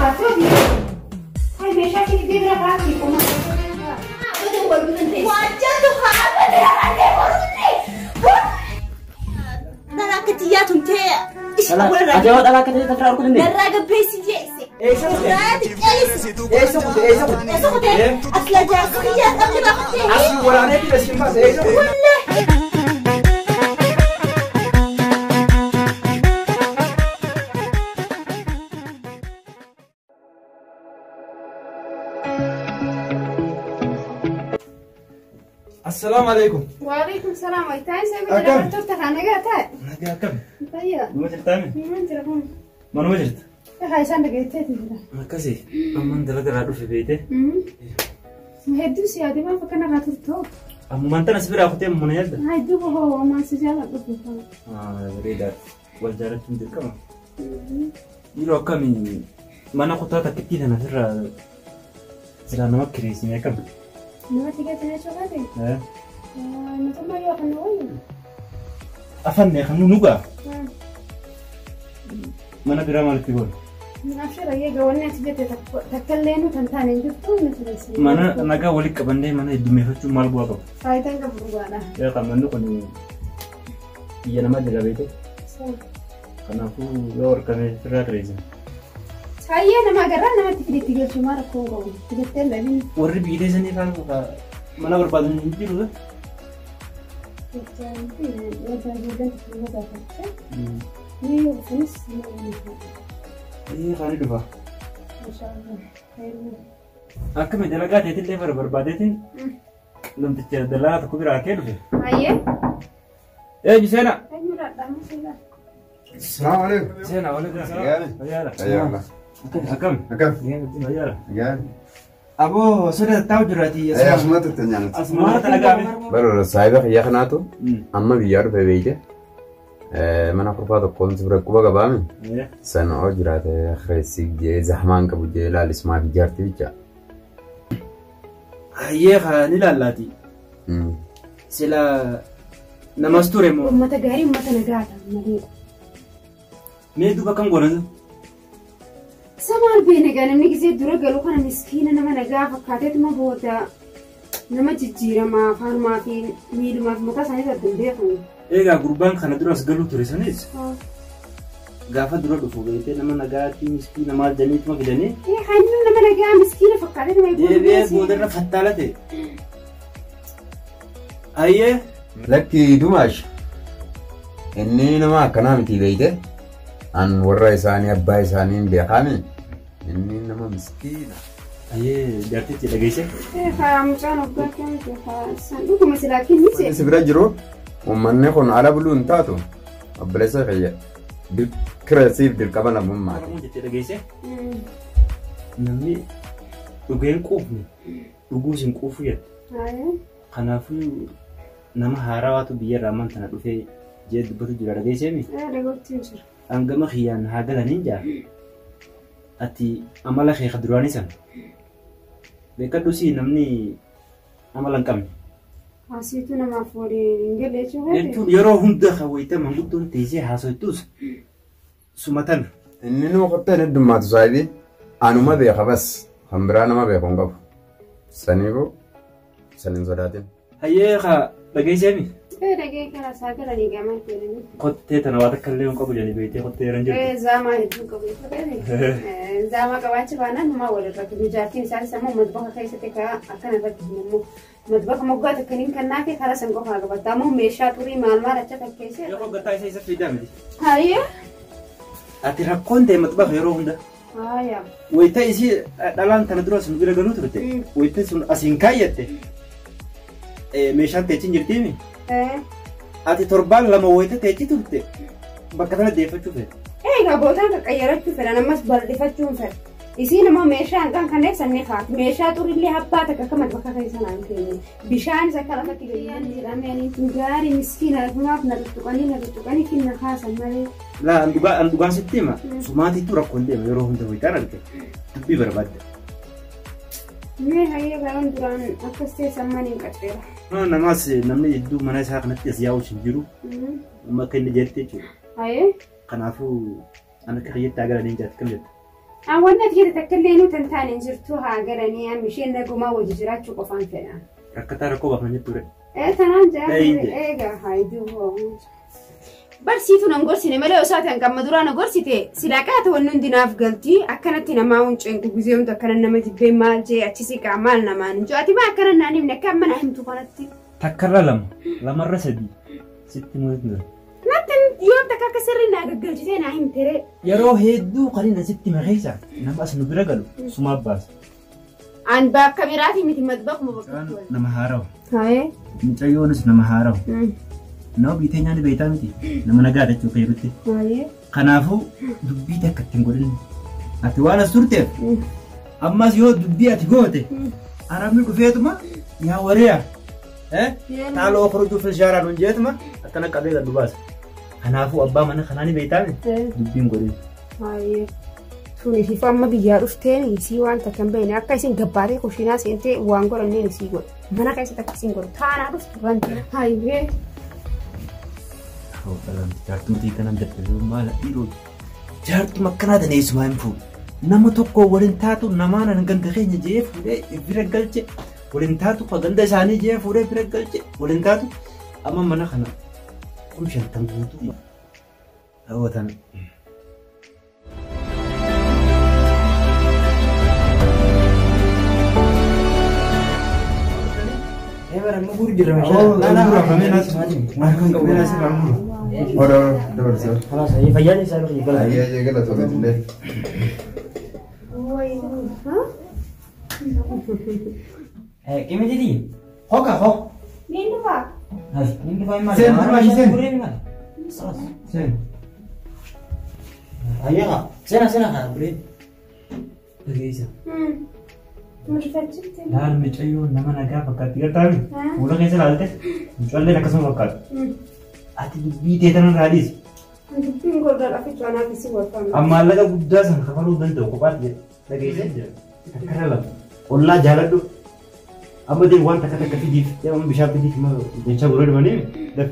kaatoo biyya. Hai meeshaa kee bira kaati kuma. Waajjatu haa Dhala akka xiyyaa tumtee Ati yoo dhala akka ta'e takka arguu dandeenya. Narraa gabbeessi jeesse. Eessa kute? Irraa xiqqeessi. Eessa kute? Eessa kute? Eessa kute? Asla jaarsi kiyyaa qabdi baafte. Asii waraanee jira siin baasa. Eessa kute? Wallahi. Assalaamu alaikum. Waalaikum salaam. Wayitaan isa Akkam? bira turte kan nagaa taa'e. Nagaa akkam? Fayyaa. Numa jirtaami? Niman jira kun. Manuma jirta? Egaa isaan dhageetteeti jira. Akkasii amman dalaga irraa dhufe beeyte. Hedduu si yaadee maaf akkanarraa turtoo? Ammumaan tana si biraa kutee mana yaadda? Hedduu bohoo waan si jaalladhu. Bareedaa. Wal jaalachuun dirqama. Yeroo akkamii mana kutaa takkittii tana asirraa silaa nama kireessine akkam? Namatti galtee jechuu baate? Mootummaa yoo kan wayyu. Afanne kan nu nugaa mana biraa maalitti goona? Abshira egaa wanni ati jette takka illee nu kan taane hin jirtu nu tureessine. Mana nagaa walitti qabannee mana heddummeeffachuun maal bu'aa qaba? Faayidaan qabu dhugaadha. Yaa manni kun biyya namaa jira beekte. Kanaafuu yoo harkame sirraa kireessine. Faayyee nama agarraa namatti fidetti galchu maal rakkoo hin qabu. Fidettee hin dhabin. Warri biyya sanii faan mana barbaadan hin jiru. Kaani dhufa. Akkami dalagaa teetillee bara barbaadeetiin namticha dalagaa tokko biraa kee dhufe. Eenyu seenaa? Assalamu alaikum. Seenaa waliin Gaari. Fayyaadha. Fayyaadha. Akkam? Akkam? Fayyaadha. Gaari. Aboo soda taa'u jiraati. Eh, asumatti itti nyaanatu. Asuma dalagaa mi? Baroora saayiba kiyya kanaatu amma biyyaa dhufe beeyte. Mana kurfaa tokkoon si bira quba qabaame. San oo jiraate kireessiif jee zahmaan qabu jee laalismaaf ijaarti bicha. Hayyee kaa ni laallaati. Sila namas ture moo? Uummata gaarii uummata nagaadha malee. Mee duuba akkam goona? Samaan beene gaa namni gisee dura galu kana miskiina nama nagaa fakkaateetuma booda nama jijjiiramaa afaanumaa fi miilumaa fi mataa isaanii adda hin beekamu. Egaa gurbaan kana dura as galuu ture sanis gaafa dura dhufu beektee nama nagaatti miskiina maal janiituma fidanii Ee kan nama nagaa miskiina fakkaateetuma deebi'ee boodarra fattaala ta'e. Hayyee Lakki Dumaash. Inni nama akkanaa miti beeyte. An warra isaanii abbaa isaanii hin beekaame. Inni nama miskiina. Hayyee jaartichi dhageesse. Ee haa mucaan waggaa kamti haa san dhuguma silaa kennise. Si bira jiru uummanni kun ala buluu hin taatu obboleessa kiyya kireessiif dirqama lammummaati. Oromoo jettee dhageesse. Namni dhugeen quufne dhuguus hin quufu jette. Kanaafuu nama haarawaatu biyya irraa ammaan tana dhufee jee dubbatu jira dhageesseemi. Ee dhagootti jira. Hangama kiyyaan haa galaniin jaa. Ati amala kee ka duraanii sana. Beekadhu sii namni amala hin qabne. Asiitu namaaf waliin hin galle jechuudha. Jechuun yeroo hunda kan wayita manguddoon teessee haasoftus suma tana. Inni nuu qotteen heddummaatu saayibii anuma beeka bas kan biraa nama beeku hin qabu. Saniifuu san hin sodaatin. Hayyee kaa dhageesseemi. Ee dhagee karaa isaa galanii gamaa kennanii. Kottee tana waa takka illee hin qabu jedhanii beektee kottee yeroo hin jirtu. Ee zaamaa hedduu qabu jechuudha. Zaamaa qabaachuu baanaan numaa walirra kennu. Jaartiin isaanis ammoo madbaka keessatti akkana irratti himamu. Madbaka moggaa tokkoniin kannaa fi karaa san qofaa qabatta. Ammoo meeshaa xurii maal maal achi takkeessee. Yeroo gataa isa isa fidaa miti. Hayyee. Ati rakkoon ta'e madbaka yeroo hunda. Haaya. Wayita isii dhalaan tana dura sun bira galuu turte. Wayita sun asiin kaayyatte. Meeshaan teechiin jirtiimi. Ati torbaan lama wayita teechi turte bakka tana deeffachuu fedha. Egaa bootaan qaqqayyarachuu fedhan ammas bal'ifachuun fedha. Isiin immoo meeshaa hanqaan kanneen sannii kaa'atu. Meeshaa xurillee abbaa takka akka madbaka keessa naan keenye. Bishaanis akka lafatti gadi jedhamee ani gaarii miskiina lafumaaf na tuttuqanii na tuttuqanii finna kaasan malee. Laa an dhugaa an dhugaan sitti hima. Sumaatiitu rakkoon deema yeroo hunda wayitaan arge. Dubbii barbaadde. Mee hayyee garoon duraan akkas ta'e sammaan hin qaxxeera. Namaas namni hedduu mana isaa kanatti as yaa'u hin jiru. Amma akka inni jette jechuudha. Hayyee. Kanaafuu an akka kiyyaatti haa galanii jaatti kam jette. Wanni ati jette takka illee nuti hin taane hin jirtu haa galanii amma isheen nagumaa wajji jiraachuu qofaan fedha. Rakkataa rakkoo baafna jettuure. Tanaan jaa eegaa haayiduu. Barsiituu nan gorsine malee osoo ati hanqamma duraa na gorsite silaa qaata wanni hundi naaf galti akkanatti namaa hunceentu gizee hundi akkana nama jibbee maal jee achi siqaa maal namaan hin jiru ati maa akkana naan himne akka amma naa himtu kanatti. Takkarra lama lamarra sadii sitti muudatu. Natti yoo takka akka sirrii naa gaggalchitee naa himtere. Yeroo hedduu kan inni asitti makeessa nama as nu bira galu sumaa baasa. An bakka biraatii miti madbaquma bakka. Nama haarawa. Haayee. Mucayyoonis nama haarawa. Nama biitee nyaanni beektaa miti nama nagaa jechuu fayyadamutti. Kanaafuu dubbii takka ittiin godhin. Ati waan as turteef ammas yoo dubbii ati goote arabni dhufeetuma yaa wareeya. Taaloo korojuu filshaaraa nuun jeetuma akkana qabee gad baasa. Kanaafuu abbaa mana kanaa ni beektaa miti dubbiin godhin. Tuni fi amma biyyaa dhufteen isii waan takka hin beekne akka isin gabbaatee kushiinaa seentee waan godhanneen isii godhu. Mana keessatti akka isin godhu taanaa dhuftu wanti. Haayee. Jaartumtii kanan dadhabee maal dhiiroo jaartuma akkanaa tan eessumaa hin fuudhu. Nama tokko waliin taatu namaan an ganda keenya jee fuudhee bira galche waliin taatu ka ganda isaanii jee fuudhee bira galche waliin taatu amma mana kana 50 guutuu hawwatan. خلاص هي فياني سالو يقول هي قالت ولا ايه كيف دي هوكا هو مين دفع؟ مين دفع ما سين سين سين ايوه سنه سنه بريد دقيقة مرفتشتي لا المچيو نما نغا فكات يرتامي ولا كيس لالته مچولي نكسم فكات ati dubbii teetan raadis dubbiin gordaa dhafichu anaa kisi gorfame amma laga guddaa san kafaluu danda'u kophaatti dhageessee jira takkara lama ollaa jaaladhu amma deem waan takka takka fidiif deem bishaan fidiif jecha gurra dhumanii daf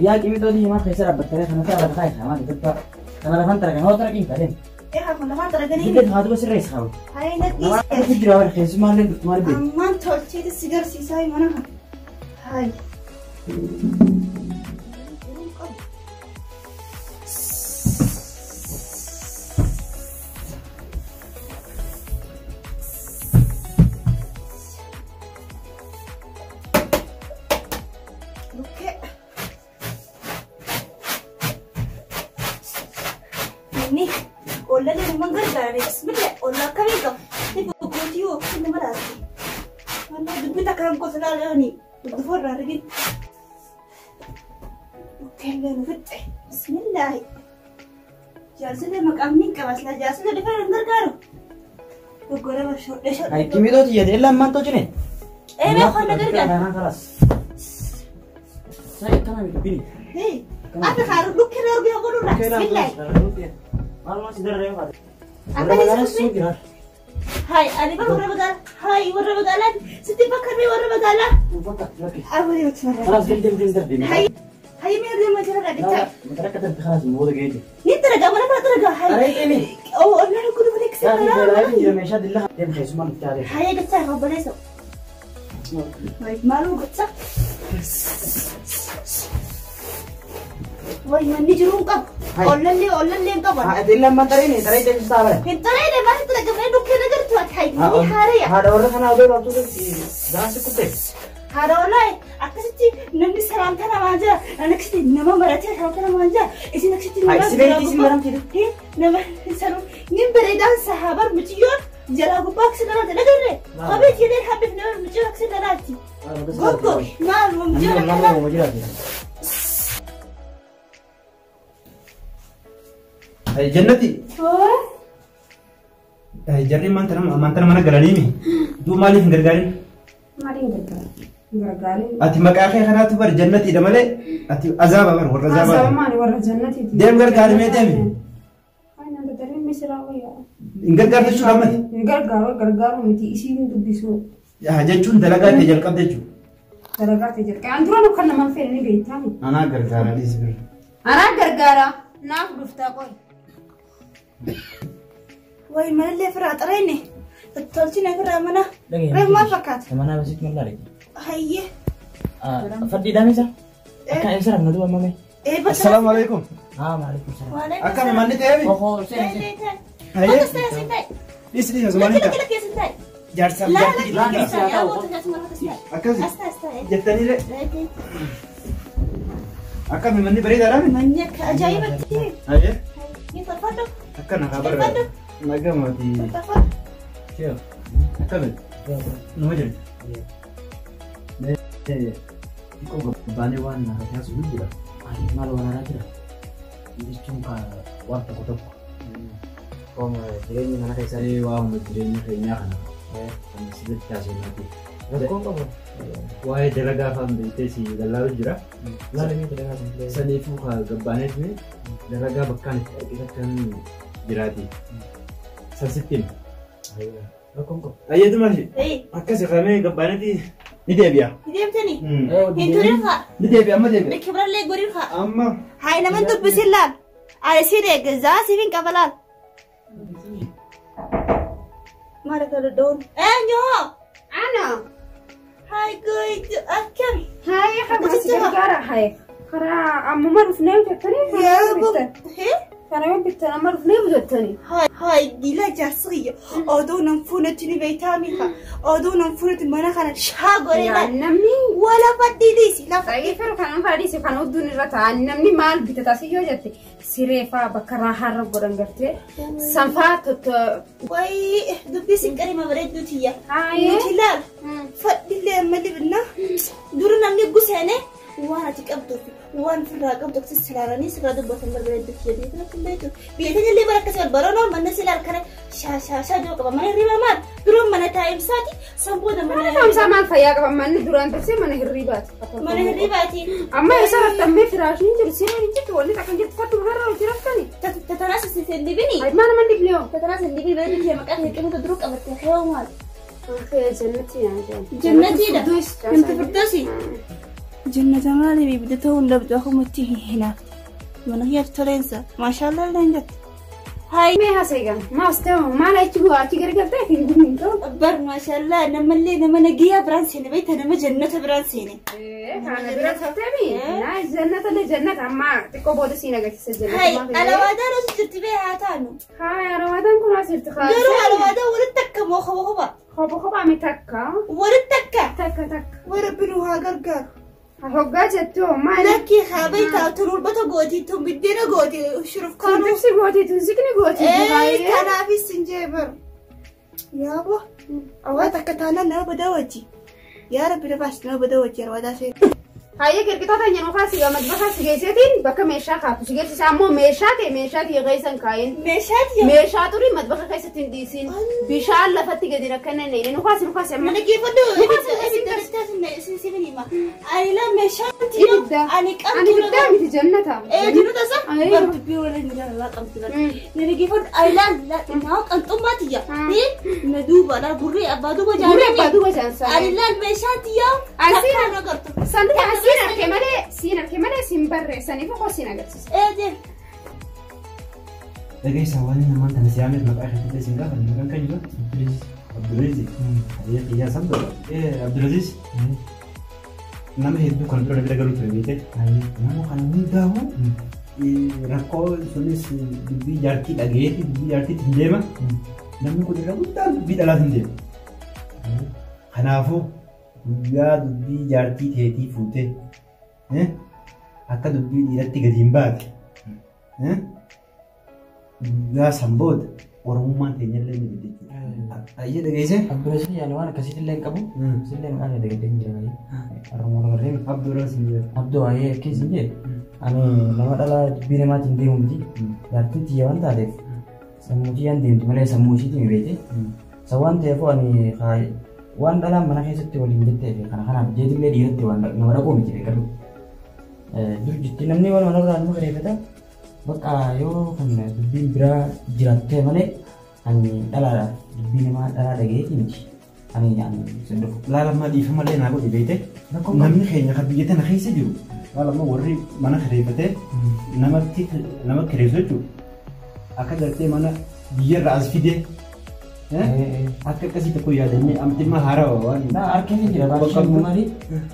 yaa qimixoo diimaa keessa dhaabbattee kana ta'aa lafa maal jettaa kana lafaan tarakan hoo tarakin kadeen Lafaan taraganii. Hidda haatu basirreessa qabu. Hayi natti. Nama jira warra keessumaallee dhuftu maal beeku. Ammaan tolcheeti si garsiisaa mana kana. Hayi. Bismillah. Jaarsonni maqaan ni qaba. Silaa jaarsonni dhufee hin gargaaru. Doggora shoodhe shoodhe. Ay qimixoo xiyyeete lammaan tolchine. Ee beeku na gargaara. Khalas. Sai kana miti bini. Hey, ati khaaru dhukkee darbu yaa godhu bismillah. Maal si dararee faata. Akka suuqii Hai, ani bar warra magaalaa. Hai, warra magaalaa. Sitti bakka warra magaalaa. Awwalee wati marra. Khalas dem dem dem darbe. Hai. Hai mee deema jira dhaabbicha. Mataraka darbe khalas mooda geeje. Ni taragaa mana kana taragaa. Hai. Aree emi. Oo ollaan kun malee kisa kana. Yaa meeshaa dilla deem keessumaan itti aaree. Hai gachaa obboleessa. Maaloo gachaa. Way manni jiruu hin qabu. Ollallee ollallee hin qabu. Ati lammaan taree taree deemsisaa bara. Hin taree maal taragamee dhukkee nagartu ati hai ni haaraya. Haadha warra kanaa odoo laaftuu gaansi kuttee. Haadha warraa akkasitti namni salaamtaa namaa jira. Akkasitti nama maratee salaamtaa namaa jira. Isin akkasitti nama. Si beekti isin maramti. Nama sanuu ni bareedaan sahabar mucayyoon jalaa gubbaa akkasi dhalaate nagarree. Kophee jedhee habbeef nama mucayyoon akkasi dhalaatti. Goggo maal mucayyoon akkana. Jannati. Jarri maantana mana galanii duuba maaliif hin gargaarin? Maaliin gargaarin? Gargaarin. Ati maqaa kee kanaatu bar jannatiidha malee ati azaaba bar warra azaabaa. Azaaba maali warra jannatiiti. Deem gargaari mee deemi. Darri misiraa wayyaa. Hin gargaartu jechuudha ammati. Hin gargaaru gargaaru miti isiin dubbisuu. Jechuun dalagaa ta'e jalqabde jechuudha. Dalagaa ta'e jira. Kan duraan kan namaan fedhe ni beektamu. Anaa gargaara dhiisi bira. Anaa gargaara. Naaf dhuftaa qoy. Wayi manallee firaa xareenne. Tolchine firaa mana. Reef maal fakkaata? Mana basitti maal laale? Hayyee. Fadhii dhaamisa? Akka eessa rafna duuba mamee? Assalaamu alaikum. Maalaikum salaam. Akkami manni ta'eemi? Ohoo seeni seeni. Hayyee. Dhiisi dhiisi osoo manni ta'a. Jaarsaaf jaartii gidduu akkasi jettaniillee. Akkami manni bareedaadhaa? Manni akka ajaa'ibatti. Hayyee. Ni farfadhu. Akkana haa barra. Nagamaati. Akkami? Nama jiru. Xiqqoo gabbaanee waan haasaa sun jira. Maal waan haaraa jira? Jechuun waan tokko tokko. Qooma jireenya mana keessaa. Waanuma jireenya keenyaa kana. Kan sirriitti haasofnati. Rakkoon qabu. Waa'ee dalagaa afaan beektee si lallaalu jira. Laalamee dalagaa sun. Saniifuu gabbaaneet dalagaa bakkaan itti argite kan jiraati. San sitti hima. Rakkoon qabu. Ayyeetuma akkas irramee gabbaaneeti ni deebi'a. Ni deebitanii? Hin turin haa. Ni deebi'a amma deebi'a. Bikkibirallee goriin haa. Amma. Hayi naman dubbisin laal. Ani siin eegge zaa siif hin qaba laal. Maal akka doddoon? Eenyu hoo? Ana. Hayi goytu akkami? Hayi akkasi gargaara hayi. Karaa ammuma dhufnee jettanii? Kana yoo bittan amma dhufnee jettanii? Hayi dila jaarsiyya. Oduu nan fuunetti ni beektaami haa. Oduu nan fuunetti mana kana shaa godhee laal. Namni wala fadhiidhiisi lafa. Xayyifar kan fadhiisi kan udduun irra taa'an namni maal bitata si yoo jette siree fa'aa bakka raahaarra godhan gartee sanfaa totto. Wayi dubbii sin qarima bareedduu tiyya. Nuti laal fadhillee amma libna dura namni guseene waan ati qabduuf waan firraa qabdu akkasii silaalanii sirraa dubbatan barbaaddu tiyya biyya kanatti hin beektu. Biyya keenya illee bara akkasii barbaadoo manna silaal kana shaa jiru qaba mana hirriba maal duraan mana taa'imsaati san booda mana. Mana taa'imsaa maal fayyaa qaba manni duraan dursee mana hirribaati. Mana hirribaati. Amma eessa raftammee firaashiin jiru sireen hin jirtu wanni takka hin jirtu fadhu irra hojii raftani. Tatanaas hin dibini. Maal nama dibne hoo? Tatanaas hin dibini bareedu tiyya maqaan hirqimata duruu qabatte hayoo maal. Jannatiidha. Jannatiidha. Jannati firdoosi. Jannata maaliif ibidda ta'uu hin dhabdu akkumatti hin hinaafte. Mana kiyyaatti toleensa. Maashaallah illee hin jette. Hayi. Mee haasa'e maas ta'u maal achi bu'aa achi gargaltee hin gumin ta'u. Bar maashaallah namallee nama nagiyyaa biraan seene beekta nama jannata biraan seene. Kana bira taftemi. Naa jannata illee jannata amma xiqqoo booda siin agarsiisa jannata. Hayi alawaadaan as jirti bee haa taanu. Hayi alawaadaan kun as jirti haa. Garuu alawaadaan walitti akka moo kopha kopha. Kopha kopha mi takka. Walitti akka. Takka takka. Warra binuu haa gargaaru. Hoggaa jettu maali? Lakki haa beektaa tun urbata gooti tun biddeena gooti shurufkaanuu. Tun tibsi gooti tun zikni gooti. Kanaafis hin jee baru. Yaaboo awwaata akka taanaan nama badaa wajji. Yaa Rabbi na baasi nama badaa wajji arwaadaa seera. Hayyee kirkitoota nyanu kaasi madbakaa si geesseetiin bakka meeshaa kaatu si geessisa ammoo meeshaa ta'e meeshaa ta'e keessan kaa'in. Meeshaa ta'e. Meeshaa turii madbaka keessatti hin dhiisin. Bishaan lafatti gadi rakkanne hin nukaasi nukaasi amma. Mana geeffadhu ibidda hima. Ani laa meeshaa Ibidda. Ani qabdu. Ani ibiddaa miti jannata. Jannata sa? Bar dubbii waliin jaalala qabdu. Mana geeffadhu ani laa naa qanxummaa tiyya. Na duuba laa gurree abbaa duuba jaalala. Gurree abbaa duuba jaalala. Ani laa meeshaa tiyya. Asiin agartu. Santi asiin arge malee siin arge malee siin barreessaniif koo siin agarsiisa. Dhageessa waan namaan tana siyaameef maqaa keetti siin gaafa maqaan kan jiru Abdulaziz. Abdulaziz. Xiyyaa sabda. Abdulaziz. Nama hedduu kan dura bira galuu ture beekte. Nama kana hundaa'u rakkoo sunis dubbii jaartii dhageetti dubbii jaartiitti hin deema. Namni kun irra guddaan dubbii dhalaas hin deema. Kanaafuu guyyaa dubbii jaartii teetii fuutee akka dubbii dhiiratti gadi hin baate guyyaa san booda oromummaan teenyallee ni bidde jechuudha. Ayyee dhageessee? Abdulaziz yaani waan akkasiitti illee hin qabu. Sillee maqaan isaa dagatee hin jiran. Oromoo lafarree. Abdulaziz hin jedhu. Abduu ayyee akkas hin jedhu. Ani nama dhalaa dubbii namaatiin deemu miti. Jaartiin tiyya waan taateef sammuu tiyyaan deemti malee sammuu ishiitiin hin beekte. Isa waan ta'eef ani waan dhalaan mana keessatti waliin jettee fi kana kanaaf jeetillee dhiiratti waan nama dhaquu miti beekadhu. Dur jetti namni waan manarraa nama kireeffata. Bakka yoo kan dubbiin biraa jiraatte malee ani dhalaadhaaf dubbii namaa dhalaa dhagayeeti miti. Ani ani sin dhufu. Laala ammaa dhiifama illee naa godhi beekte. Namni keenya kan biyya tana keessa jiru laala ammaa warri mana kireeffatee namatti nama kireessu jechuudha. Akka gartee mana biyyarraa as fidee akka akkasii tokko yaadannee amtimmaa haarawaa waan. Naa harkee ni jira baay'ee malee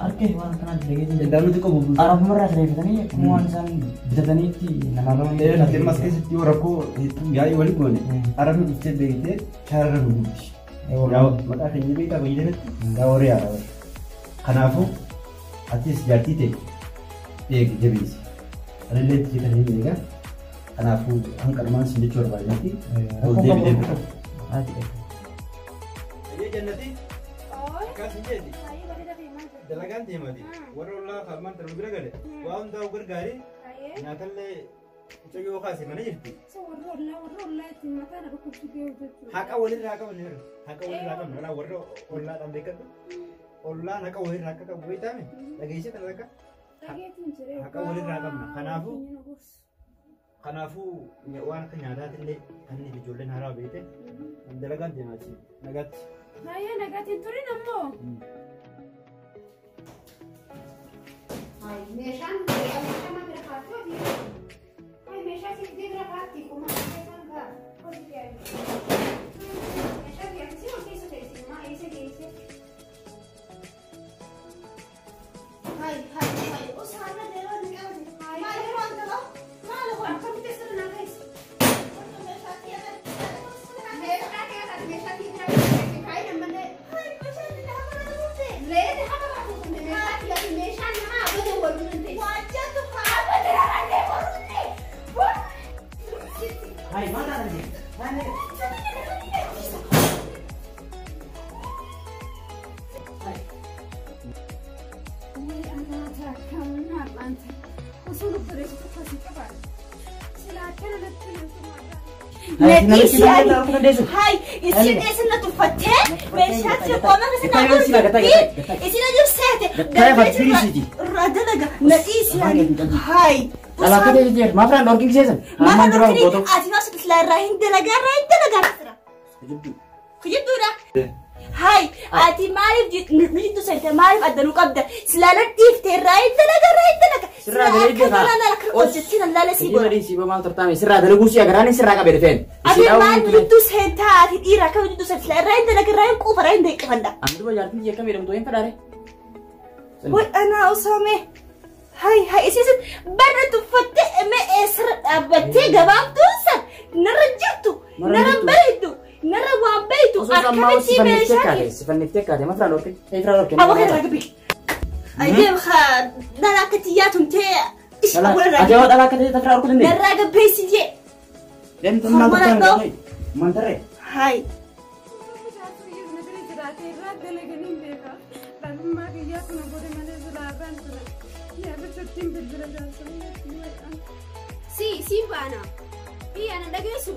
harkee waan akkanaa dalagee jira. Daanuu xiqqoo bubbultu. Arabumarraa kireeffatanii akkuma waan isaan bitataniitti namaa lama. Nuti ammas keessatti yoo rakkoo yaa'ii waliin goone arabni dhuftee beektee shaararra nu guutti. Yaa maqaa keenya beektaa biyya kanatti yaa horii haadha. Kanaafuu atis jaartii ta'e eegi jabeessi. Anillee itti kan hin eegaa. Kanaafuu hanqarmaan sin jechuu barbaadanitti ol deebi'ee bira. Ayyee jannati akkas hin jeeti. Dalagaan deemati. Warra ollaa kan darbu bira gale waa hundaa'u gargaari nyaatallee mucayyoo kaase mana jirti. Warra ollaa ittiin mataa na dhukkubsu ga'u jechuudha. Haqa walirraa qaban yeroo haqa walirraa qaban walaa warra ollaadhaan beekadhu. Ollaan haqa walirraa akka qabu beektaame dhageessee kana takka haqa walirraa qabna. Kanaafuu kanaafuu waan akka nyaataatillee kanneen ijoolleen haaraa beekte dalagaan deemaati nagaatti. Baay'ee nagaatiin turin ammoo. Meeshaan meeshaa bira kaattu meeshaa siif bira kaatti kuma keessan gaa hojii gaarii. Meeshaa biyya si keessa teessi maa eessa geesse. Hai hai hai usaana deemaa ni qabdi. Maal yeroo anta qabu? Maal kun? Akkamitti sirna naa keessa? Meeshaa kiyya Meeshaa kiyya meeshaa kiyya bira kaatti kaayi nammallee. Hai meeshaa kiyya hafa na dhufe. Leete hafa baatu kun meeshaa kiyya meeshaan namaa abada wal bira teessi. Waajjatu haa. Abada rarra'ee boruutti. Hai maal taatan jee? Hai, isin isin na tuffattee meeshaa kiyya qooma keessa naa gurgurti. Isin ajibseete. Irraa dalaga na dhiisi ani. Hai. Dhalaa ta'e jechuudha. Maafiraan dhorkii kiseesan. Maafiraan dhorkii ati maas bisilaa irraa hin dalagaa irraa hin dalagaa. Kijibduudha. Hai, ati maaliif nu jiddu seente maaliif adda nu qabda? Silaa na dhiifte irraa hin dalagaa irraa hin dalagaa. Sirraa dalagee kaa. Hojjetiin allaala sii godha. Sii maal tortaame sirraa dalaguu si agaraan sirraa qabee dhufeen. Ati maal jiddu seentaa ati dhiira akkam jiddu seente silaa irraa hin dalagaa irraa hin quufa irraa hin deeqifadha. Ani duba jaartiin kiyya akkam jedhamtu hin fedhaare. Way anaa Usaamee. Hai hai isin barra tuffattee mee eessarra dhaabbattee gabaabduun san narra jirtu narra bareeddu narra waan beektu akkamitti meeshaa kee. Sifanniftee kaate maafiraan dhorkee. Ifiraan dhorkee. Aboo kana gabi. Adeem haa dhala akka xiyyaa tumtee. Ati yoo dhala akka ta'e tafiraa dhorkuu dandeenya. Narraa gabbeessi jee. Deemtu maal tortaame mantarree. Hai. Si si baana. Iya na dhageessu.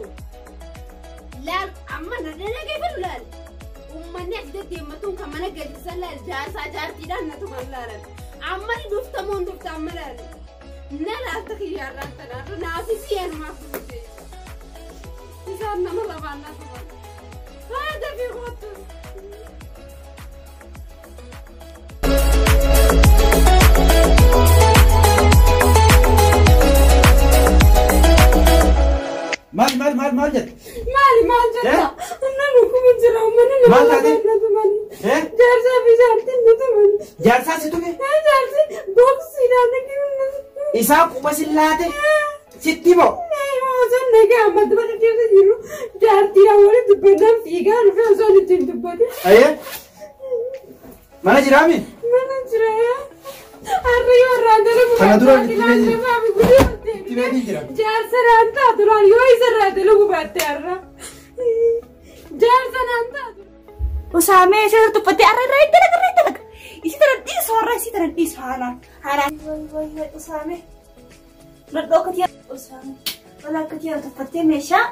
Laal amma na dhageeffatu laal. Uummanni as deddeemmatuun kan mana galchisan laal jaarsaa jaartiidhaan na tuman laalan. Amma ni dhuftamuun dhufta amma laal. Na laalta kiyyaarraan tanaarra naafis yeenumaaf dhufte. Isaan nama lamaan na tuman. Haa dafii kootu. Maal maal maal maal jette? Maali maal jetta? Namni kuma jira uummanni nama lamaan na tuman. Jaarsaa fi jaartiin na tuman. Jaarsaa si tume? Jaarsi boksiidhaan na tuman. Isaa quba si laate? Sitti moo? Osoo nagaa ammatti mana keessa jiru jaartiidhaan waliin dubbannaan fiigaa dhufee osoo ittiin dubbate. Ayyee? Mana jiraami? Mana jira yaa. Harri yoo irraan dalagu Kana dura itti beekii jira. Jaarsa naan taatu laal yoo isa irraa dalagu baatte har'a. Jaarsa naan taatu. Usaamee ishee tuffattee har'a irraa hin dalaga irraa hin dalaga. Isii tana dhiisu har'a isii tana dhiisu haanaan. Haanaan. Usaamee. Nadhoo akka tiyaa. Usaamee. Wala akka tiyaa tuffattee meeshaa.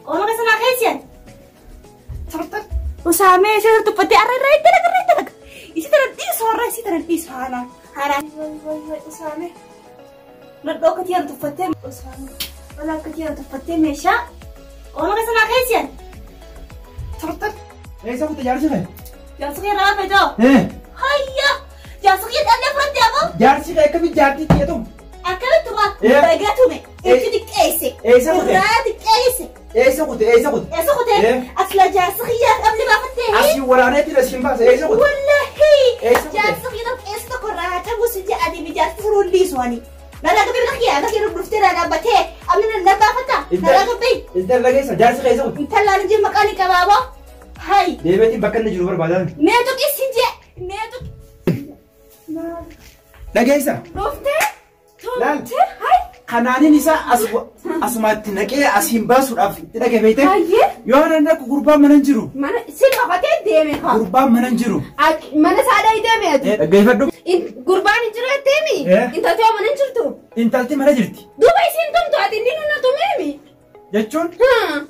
Qooma keessa naa keessi. Tortor. Usaamee ishee tuffattee har'a irraa hin dalaga irraa hin dalaga. Isii tana dhiisu har'a isii tana dhiisu haanaan. Haanaan. Usaamee. Nadhoo akka tiyaa tuffattee. Usaamee. Wala akka tiyaa tuffattee meeshaa. Qooma keessa naa keessi. Tortor. Eessa kutte jaarsi kee? Jaarsi kee irraa feetoo? Hayya! Jaarsi kee dhallee fudhatte aboo? Jaarsi kee akkamitti jaartii kiyya tumu? Akkamitti tuma? Baga tume. Itti xiqqeesse. Eessa kute? Irraa xiqqeesse. Eessa kute? Eessa kute? Eessa kute? Asla jaarsi kiyyaa qabni baafattee? Asii waraaneetiin asiin baasa. Eessa kute? Wallahi! Eessa kute? Jaarsi kiyya tokko eessa tokko irraa cabuus ija adii fi jaarsi furuun dhiisu ani. Narraa gabbii bira kiyyaa akka yeroo dhuftee irraa dhaabbatee amni na baafata. Narraa gabbii. Intala keessa jaarsi keessa kute. Intallaan ijji maqaan ni qabaaboo. Hai. Deebiitiin bakka inni jiru barbaadan. Mee tuqis hin jee. Mee tuqi. Dhageessa. Dhuftee? Laal. Tumtee? Hai. Kanaanin isaa asumatti naqee asiin baasuudhaaf itti dhaqe beekte. Hayyee. Yoo nan dhaqu gurbaan mana hin jiru. Mana si qabatee deeme kaa. Gurbaan mana hin jiru. Mana isaa dhayii deeme ati. Dhaggeeffadhu. Gurbaan hin jiru jetteemi? Intalti yoo mana hin jirtu? Intalti mana jirti. Duuba isiin tumtu ati inni nuna tumeemi? Jechuun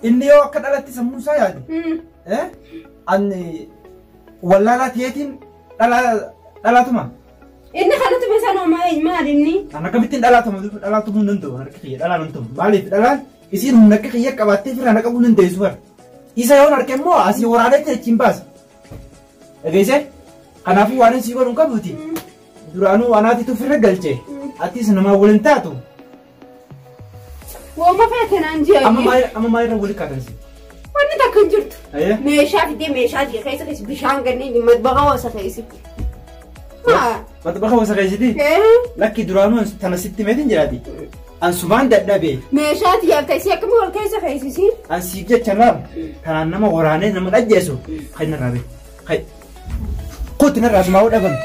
inni yoo akka dhalatti sammuu isaa yaade. Ani wallaalaa tiyeetiin dhalaatuma. Inni kana tume sana maal inni? Kan akkamittiin dhalaatumuu hin danda'u harka kiyya dhalaan hin ta'u. Maaliif dhalaan isiin humna akka kiyya qabaattee firaan akka qabuu hin dandeessu bara. Isa yoon arge immoo asii waraanetti achiin baasa. Dhageessee? Kanaafuu waan inni sii godhu hin qabuuti. Duraanuu anaatitu ofirra galchee. Atis namaa waliin taatu. Wooma feete naan ji'a. Amma maalirra waliin kaatan si? Wanni takka hin jirtu. Meeshaa fidee meeshaa ji'a keessa keessa bishaan ganneen madbaqa wasa keessi. Madbaqa wasa keessiti? Lakki duraanuu tana sitti meetiin jiraati. Ansumaan dadhabee. Meeshaa xiyyaaf ta'e akkamii wal keessa keessisi? Ansiif jecha laal kanaan nama waraanee nama dhajjeessu kan narraa beeku. Kootti narraa sumaa dhaban.